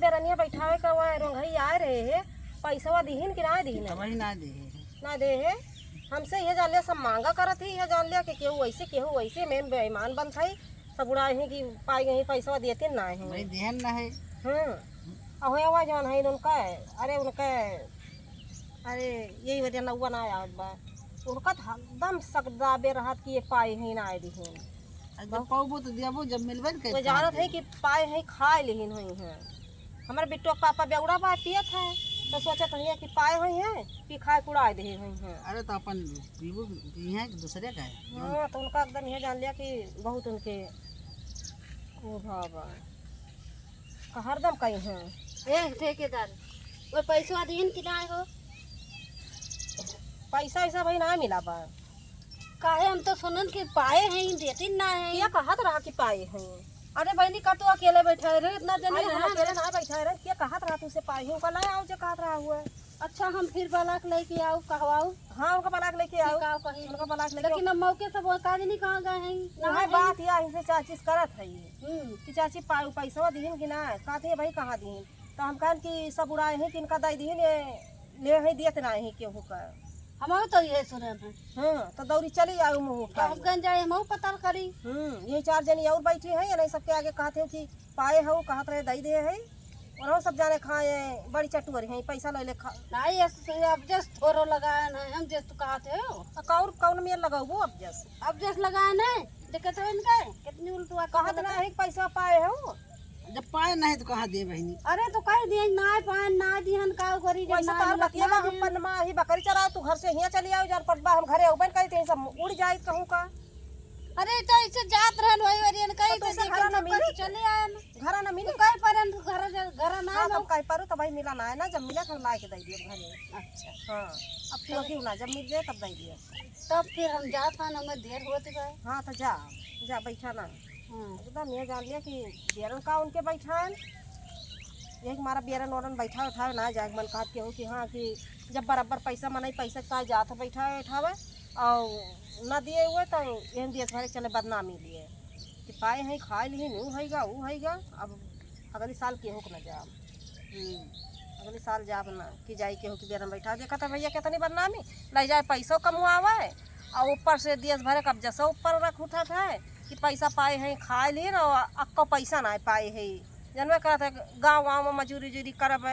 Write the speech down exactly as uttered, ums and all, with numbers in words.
रनिया बैठावे का वह रोंघई आए रहे है, पैसवा दिहिन कि ना दिहिन? अबही ना दे है। ना दे है। हमसे ये जान लिया सब मांगा करत ही, ये जान लिया कि केहू वैसे, केहू वैसे, में बेईमान बनत है। सब उड़ाए हैं कि पाई गई पैसवा देते ना है। भाई देहन ना है। हम्म। अहो, आवाज जौन है उनका, अरे उनका, अरे यही वजह नौवा ना आवत बा। उनका तो हरदम सकदाबे रहत कि ये पाए हैं ना आए दिहिन। आ, जब बहुत पाउबो तो दियाबो, जब मिलबे न वो करी जानत है कि पाए हैं, खाए लेहिन हुई हैं। हमारे बिट्टो के पापा बेउड़ा बा, पियत है, तो सोचत है कि पाए हुई हैं, पी खाए कुड़ाए दे हुई हैं। अरे तो अपन पीबो, पी हैं कि दूसरे का है? हाँ, तो उनका एकदम ये जान लिया कि बहुत उनके वो भाव बा। का हरदम कही हैं। ए ठेकेदार, वो पैसवा दीन कि ना हो? पैसा वैसा भाई ना मिला बा। काहे, हम तो सुनन कि पाए हैं, देती ना है। क्या कहत रहा कि पाए हैं? अरे बहनी, का तू अकेले बैठा रहे, इतना जने अरे हम हैं। अकेले ना बैठा रहे, क्या कहत रहा तुझसे पाए हैं? उनका ले आओ जो कहत रहा हुआ। अच्छा, हम फिर बलाक लेके आओ, कहवाओ। हाँ, उनका बलाक लेके आओ। ठीक आओ कहीं। उनका बलाक लेके लेकिन आओ। अब मौके से वो काज नहीं कहाँ गए हैं, ना वही है। बात या इनसे चाचीस करत है ये। हम्म। कि चाची पाऊ पैसा दीन कि ना, कहते हैं भाई कहाँ दीन? तो हम कहन कि सब उड़ाए हैं कि इनका दे दीन, ये ले हैं, दियत ना है केहू का। हमहू तो इहे सुने हैं। हाँ, तो दौरी चली आऊ मुँह तो खाई। हम कहन जाए, हमहू पता करी। हम्म, यही चार जनी और बैठी हैं, ये नहीं सबके आगे कहते हो कि पाए हो, कहत रहे दई दे है। और हम सब जाने खाए, बड़ी चटुअरी हैं, पैसा ले ले खा। नहीं, ये से अब जस थोरो लगाए ना, हम जस तो कहते हो। तो कौन, कौन मेर लगाऊ अब जस? अब जस लगाए ना, देखत हो इनका, कितनी उल्टुआ कहत कहत ना है। है कि पैसा पाए हो। जब पाए नहीं तो कहाँ दे बहनी? अरे तो कह दिए ना पाए, ना दिहन का करी, जब पैसा ना तो मिलत बतिया ना बा, हम दिहन। पनमा ही बकरी चराओ, तू घर से हियाँ चली आओ, जब पटबा हम घरे अउबे न करी, ते सब उड़ जाई कहूँ का। अरे तो ऐसे जात रहन वही वरियन कहीं तो तो तुझे देखे घरा ना ना मिली? चले आए ना। घरा ना मिली? तो कहीं पर हम घर जा-, घर ना हाँ, ना। तब कहीं पर तो भाई मिला ना है ना, जब मिला तो लाए के दे दिए घरे। अच्छा। हाँ, अब तू अभी ना, जब मिल जाए तब दे दिए। तब फिर हम जात हन, हमें देर होत बा। हाँ, तो जा, जा बैठा ना। हाँ। एकदम ये जान लिया कि बियरन का उनके बैठान, यही मारा बियरन ओरन बैठा उठावे ना जाए, मन कहत केहू कि हाँ, कि जब बराबर पैसा मनई पैसा का जात बैठा उठावे, और ना दिए हुए तो यही देश भरे चले बदनामी लिए कि पाए हैं, खाए लिए, नू हैगा, ऊ हैगा। अब अगली साल केहू के न जाब। हम्म। अगली साल जाब ना कि जाई केहू के बियरन बैठा। देखा था भैया कितनी बदनामी, ले जाए पैसो कमवावे और ऊपर से देश भरे कब्जा से ऊपर रख उठत है कि पैसा पाए हैं, खाए लिए ना, अक्को पैसा ना पाए है। जनवे कहत है गाँव गाँव में मजूरी उजूरी करब,